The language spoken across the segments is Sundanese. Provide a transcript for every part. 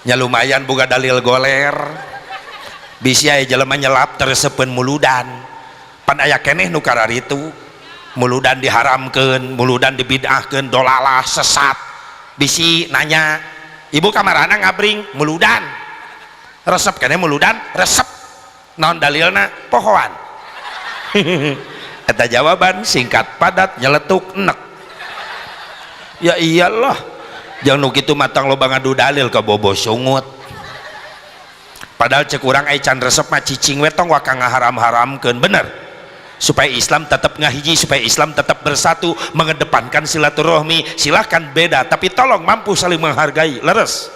Nya lumayan boga dalil goler. Bisi aya jelema nyelap teu resepeun muludan. Pan aya keneh nu kararitu. Muludan diharamkeun, muludan dibid'ahkeun, dolalah, sesat. Bisi nanya, "Ibu kamarana ngabring?" "Muludan." "Resep keneh muludan?" "Resep." "Naon dalilna?" "Pohoan." Eta jawaban singkat, padat, nyeletuk, enek. Ya iyalah, jangan nu kitu matang loba ngadu dalil ka bobo sungut. Padahal cek urang ai can resep mah cicing we, tong waka ngaharam-haramkeun, bener? Supaya Islam tetap ngahiji, supaya Islam tetap bersatu, mengedepankan silaturahmi. Silahkan beda, tapi tolong mampu saling menghargai. Leres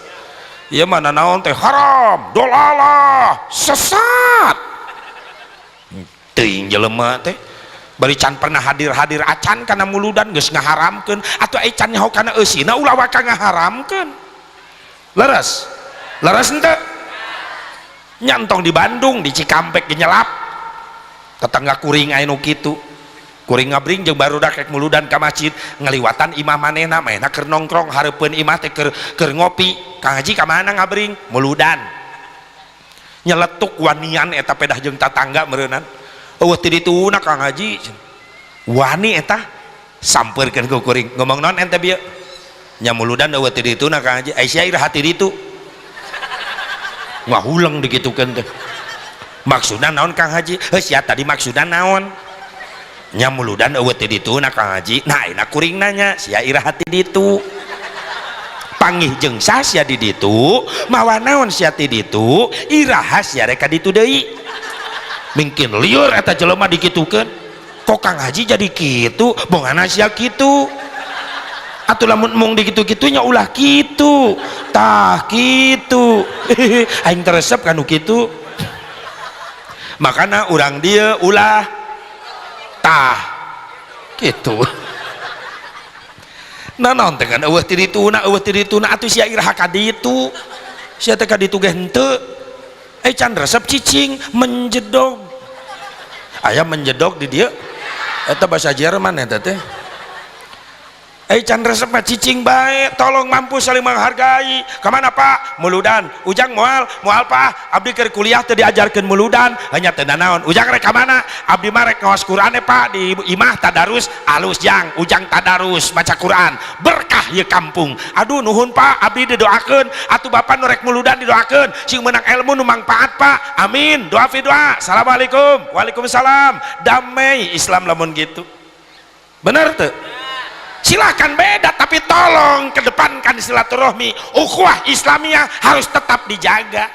ya, mana naon teh haram, dolalah, sesat. Teuing jelema teh bari can pernah hadir-hadir acan kana muludan geus ngaharamkeun. Atuh ai can nyaho kana eusina, ulah waka ngaharamkeun. Leres? Leres henteu? Nyantong di Bandung, di Cikampek ge nyelap tetangga kuring aya nu kitu. Kuring ngabring jeung barudak rek muludan ka masjid, ngaliwatan imah manehna. Manehna keur nongkrong hareupeun imah teh, keur ngopi. "Kang Haji, ka mana ngabring?" "Muludan." Nyeletuk wanian eta, pedah jeung tatangga meureunan. "Eueuh ti dituna, Kang Haji." Wani eta, sampeurkeun ku kuring. "Ngomong naon ente bieu?" "Nya muludan eueuh ti dituna, Kang Haji." "Ai sia iraha ti ditu?" Ngahuleng dikitukeun teh. "Maksudna naon, Kang Haji?" "Heuh, sia tadi maksudna naon?" "Nya muludan eueuh ti dituna, Kang Haji." "Nah, enak kuring nanya, sia iraha ti ditu? Panggih jeung saha sia di ditu? Mawa naon sia ti ditu? Iraha sia rek ka ditu deui?" Mungkin liur eta jelema dikitukeun. "Kok Kang Haji jadi kitu? Bongana sia kitu. Atuh lamun mung dikitu-kitunya, ulah kitu." Tah kitu, aing teresep kanu kitu. Makana urang dia ulah tah kitu. Nah, naon teh kan eueuh ti dituna, eueuh ti dituna. Atuh sia iraha ka ditu? Sia teh ka ditu ge henteu. Eh, can resep cicing menjedog. Aya menjedog di dia? Eta bahasa Jerman eta teh. Eh, can resep mah cicing bae, tolong mampu saling menghargai. "Kemana, Pak?" "Muludan." "Ujang moal?" "Moal, Pak, abdi keur kuliah teu diajarkeun muludan." "Hanya teu naon. Ujang rek ka mana?" "Abdi mah rek ngaos Quran, Pak, di imah tadarus." "Alus, Jang. Ujang tadarus maca Quran, berkah ieu kampung." "Aduh, nuhun, Pak, abdi didoakeun. Atuh bapak nu rek muludan didoakeun sing menang ilmu nu mangpaat, Pak." "Amin, doa fi doa. Assalamualaikum." "Waalaikumsalam." Damai Islam lamun gitu, bener tuh? Silakan beda, tapi tolong kedepankan silaturahmi. Ukhuwah Islamiyah harus tetap dijaga.